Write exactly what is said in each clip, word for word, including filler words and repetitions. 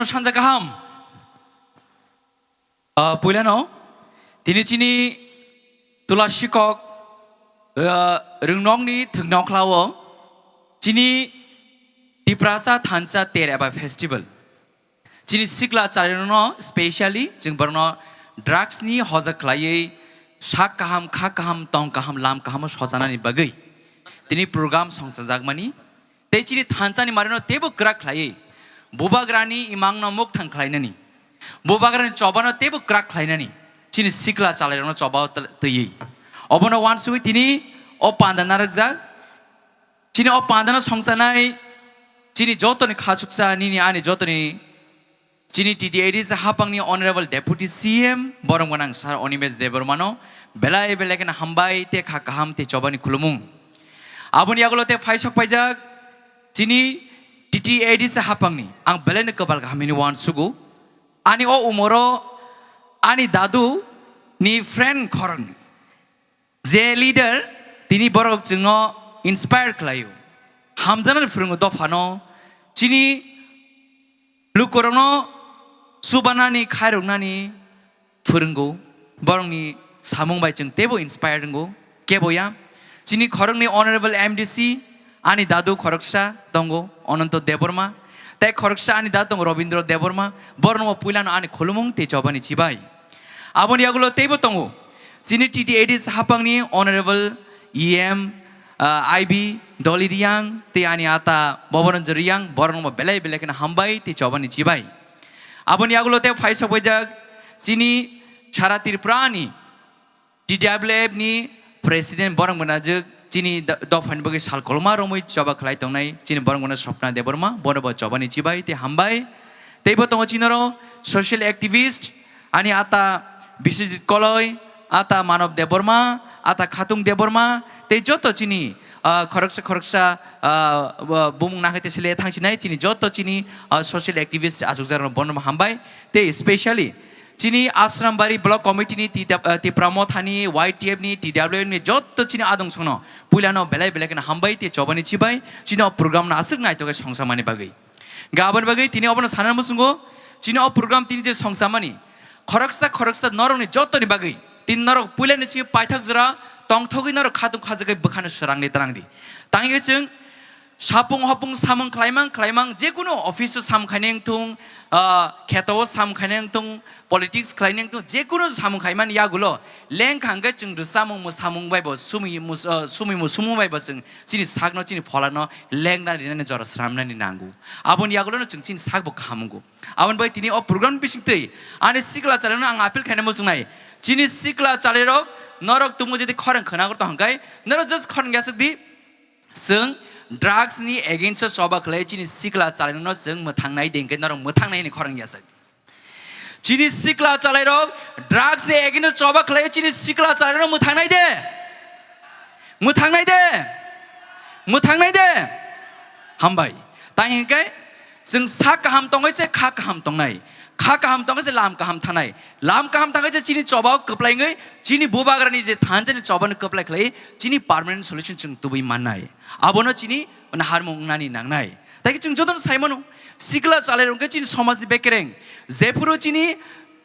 Sanja kaham. Ah, puilano, tini chini tula sikok, ah, rwngnokni thwknoklao, chini Tiprasa thansa ter eba festival. Chini sikla charirono specially chwng borokno drugs ni hoja khlaiwi sak kaham, kha kaham, tong kaham, lam kaham sojanani bagwi tini program songchajakmani. Tei chini thansa ni marino teibo kwrak khlaiwi bubagrani imangno mukthang khlainani, bubagrani chobano teibo kwrak khlainani, chini sikla chalairokno chobao tl-, twiwi. Obono uansugwi tini o panda narwkjak. Chini o pandano songchanai chini jotoni khachuksa nini ani jotoni chini T T A D C hapangni Honorable Deputy C M borok gwnang Sir Animesh Debbarmano belai belai kheno hambai tei kha kaham tei chobani khulumung. Aboni yagulo tei phaisok paijak chini T T A D C hapangni ang belaino kwbal kaham hini uansugo. Ani o umoro ani dadu ni friend khorang je leader tini borok chwngno inspire khlaio, hamjaknani phwrwngo dophano, chini lukurokno chubanani khairoknani phwrwngo, borokni samung bai chwng teibo inspire wngo, kebo ya. Chini khoroknwi Honorable M D C ani dadu khoroksa tongo Ananto Debbarma, tei khoroksa ani dadu tongo Robindra Debbarma, borokno puilano ani khulumung tei chobani chibai. Aboni yagulo teibo tongo chini T T A D C hapangni Honorable E M, ah, I B Doli Riang tei ani ata Bhabananjan Riang, borokno belai belai kheno hambai tei chobani chibai. Aboni yagulo tei phaisok paijak chini sara Tripurani T W F ni President borok gwnajwk chini do-, dophani bagwi sal kolma romwi choba khlai tongnai chini borok gwnang Swapna Debbarma, bono bo chobani chibai tei hambai. Teibo tongo chinoro social activist, ani ata Biswajit Koloi, ata Manav Debbarma, ata Khatung Debbarma, tei joto chini, ah, khoroksa khoroksa, ah, bo-, bumung nangkhe tei sele thangsinai chini joto chini, ah, social activist achukjakrokno bono hambai. Tei specially chini Asrambari Block Committee ni Tita-, ah, Tipra Mothani, Y T F ni, T W F ni joto chini adong songno puilano belai belai kheno hambai tei chobani chibai chini o program no aswk naitokhe songsamani bagwi. Gabon bagwi tini obono sanani muchungo, chini o program tini je songsamani khoroksa khoroksa norokni jotoni bagwi tini norok puilani simi paithak jora tongthogwi norok khatung khajagwi bwkhano swrangni twrangdi. Tangwi chwng sapung hopung samung khlaimang khlaimang, jekunu office o samung khainai wngthung, ah, kheto o samung khainai wngthung, politics khlainai wngthung, jekunu samung khaimani yagulo lengkha hwnkhe chwng rwchapmung mwsamung bai bo sumi mus-, ah, sumi musumung bai bo chwng chini sakno chini pholano lengna rinani jora sramnani nango. Aboni yagulono chwng chini sakbo kaham wngo. Aboni bai tini o program bisingtwi ani sikla chalairokno ang appeal khaina muchungnai. Chini sikla chalairok norok tumo jodi khorang khwna gorto hwnkhe norok just khorang yasakdi. Chwng drugs ni against o choba khlai chini sikla chalairokno chwng mwthangnai de hwnkhe norok mwthangnai hwnwi khorang yasakdi. Chini sikla chalairok drugs ni against o choba khlai chini sikla chalairokno mwthangnai de. Mwthangnai de. Mwthangnai de. Hambai. Tai hwnkhe chwng sak kaham tongwi se kha kaham tongnai. Kha kaham tongwi se lam kaham thanai. Lam kaham tangwi se chini chobao kwplai wngwi chini bubagrani je thansa ni chobano kwplai khlai chini permanent solution chwng tubui mannai. Abono chini naharmung wngnani nangnai. Tai chwng jotono sai mano sikla chalairok wngkhe chini somajni bekereng. Jephuru chini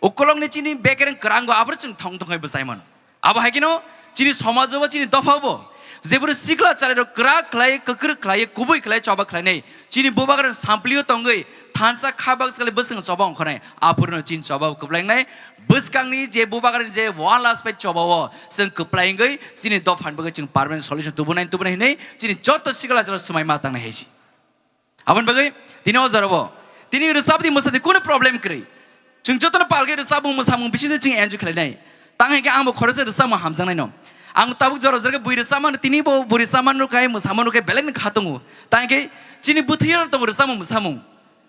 ukolokni chini bekereng kwrango aboro chwng thong thong hai bwchai mano. Abo hai kheno chini somajobo chini dophabo jephuru sikla chalairok kwrak khlai, kwkrwk khlai, kubui khlai, choba khlainai chini bubagrani samplio tongwi thansa kha baksa khlai bwswng choba ongkhornai, aphuruno chini choba kwplaingnai. Bwskangni je bubagrani je one last fight choba o chwng kwplai wngwi chini dophani bagwi chwng permanent solution tubunai tubunai hinwi chini joto sikla chalairok swmai ma tangnai hai si. Aboni bagwi tini o jorabo tini rwchapdi mwsadi kunu problem kwrwi. Chwng jotono palgwi rwchapmung mwsamung bisingtwi chwng enjoy khlainai. Tang hwnkhe angbo khoroksa rwchapmung hamjaknaino. Ang tabuk jora jora khe bui rwchapmano, tini bo bui rwchapmano khe mwsamano khe belai no kha tongo. Tang hwnkhe chini bwthwio tongo rwchapmung mwsamung.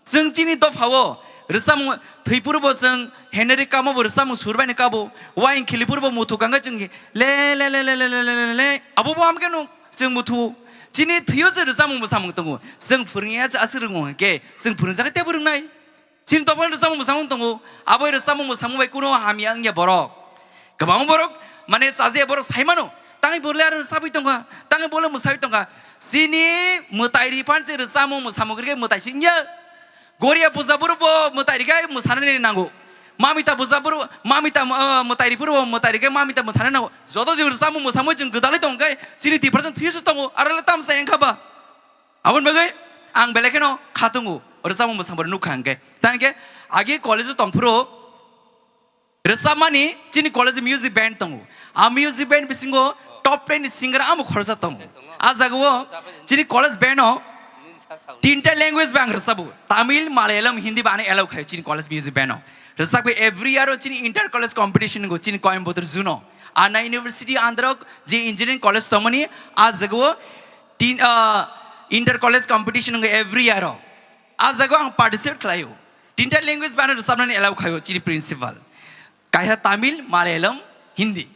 Chwng chini dophao rwchapmung thwi phuru bo chwng Henry kamo bo rwchapmung sur bai no kabo. Waing khili phuru bo muthu kangkhe chwng le le le abo bo amkhe no chwng muthu. Chini thwio se rwchapmung mwsamung tongo. Chwng phwrwngya se aswk rwngo hwnkhe chwng phwrwngjak khe teibo rwngnai. Chini dophani rwchapmung mwsamung tongo. Abo rwchapmung mwsamung bai kuno hamya wngya borok. Kwbangma borok mane chajakya borok sai mano. Tangwi bo le aro rwchapwi tongkha, tangwi bo le mwsawi tongkha. Chini mwtai riphan se rwchapmung mwsamung kwrwikhe mwtai se wngya. Goria puja phuru bo mwtai rikhe mwsanani nango. Mamita puja phuru, mamita, uh, mwtai ri phuru bo mwtai rikhe mamita mwsanani nango. Joto je rwchapmung mwsamwi chwng gwdalwi tongkhe chini Tiprasa thwiso tongo, aro le tamsa wngkha ba. Aboni bagwi ang belai kheno khatungo, rwchapmung mwsamung nukha hwnkhe. Tangkhe agi college-o tongphuru rwchapmani chini college music band tongo. A music band bisingo top ten ni singer amo khoroksa tongo. A jagao chini college band o tinta language bai ang rwchabo. Tamil, Malayalam, Hindi bai ano allow khaio chini college music band o. Rwchapwi every year o chini inter college competition wngo chini Coimbatore zoo no. Anna University under o je engineering college tongmani a jagao tin, ah, inter college competition wngo every year o. A jagao ang participate khlaio. Tinta language bai ano rwchapnani allow khaio chini principal. Kaisa Tamil, Malayalam, Hindi.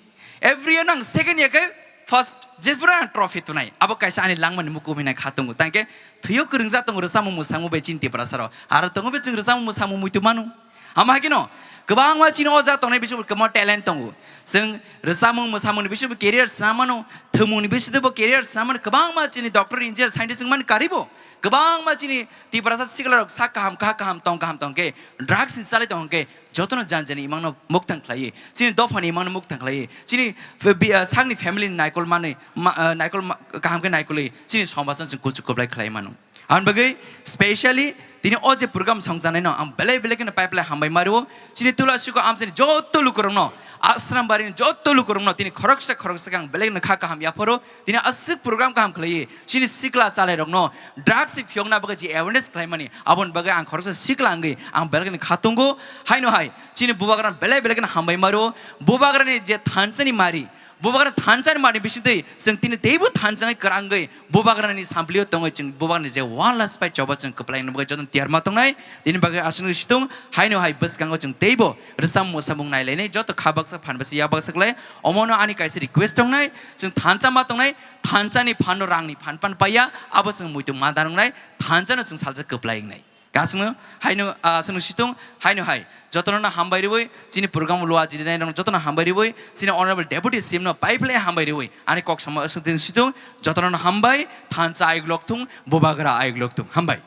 Every year nang second year khe first, jephuru ang trophy tunai. Abo kaisa ani langmani mukup hinai kha tongo. Tangkhe thwio kwrwngjak tongo rwchapmung mwsamung bai chini Tiprasa rok. Aro tongo bai chwng rwchapmung mwsamung muitu mano. Ama hai kheno kwbangma chini o jaga tongnai bisingo kwbangma talent tongo. Chwng rwchapmung mwsamungni bisingo career swnam mano, thwngmungni bisingo career swnam mano, kwbangma chini doctor, engineer, scientist wngmani karibo. Kwbangma chini Tiprasa sikla rok sak kaham, kha kaham, tong kaham tongkhe, drugs ni chalai tongkhe, jotono jan jani imangno muktang khlaiwi, chini dophani imangno muktang khlaiwi, chini f-, bi-, ah, sakni family ni naikol manwi, ma-, ah, naikol ma-, kaham khe naikolwi, chini somajno chwng kuchuk kwplai khlai mano. Aboni bagwi specially tini o je program songjanai no ang belai belai kheno pai belai hambai mario, chini Tulasiko amchini joto lukurokno, Asrambari ni joto lukurokno tini khoroksa khoroksa khe ang belai kheno kha kaham yapharo, tini aswk program kaham khlaiwi, chini sikla chalairokno drugs ni phiyokna bagwi je awareness khlaimani, aboni bagwi ang khoroksa sikla wngwi ang belai kheno kha tongo. Haino hai chini bubagrano belai belai kheno hambai maro, bubagrani je thansani mari, bubagrani thansani mari bisingtwi chwng tini teibo thansa wngwi kwrwngwi bubagrani samplio tongwi chwng bubagrani je one last fight choba chwng kwplaina bagwi jotono tiyar ma tongnai. Tini bagwi aswk situng haino hai bwskango chwng teibo rwchapmung mwsamung nailainai joto kha baksa phan baksa yak baksa khlai. Omono ani kaisa request tongnai, chwng thansa ma tongnai, thansani phanno rangni phan pan paiya, abo chwng muitu ma danwngnai, thansano chwng salsa kwplai wngnai. Kasungno haino, ah, chwngno situng haino hai jotono no hambai riwi chini program lua jirinai rok jotono hambai riwi chini honorable deputy C M no pai phlai hambai riwi ani kok sama aswk din situng jotono no hambai, thansa ayuk lok thung, bubagra ayuk lok thung, hambai.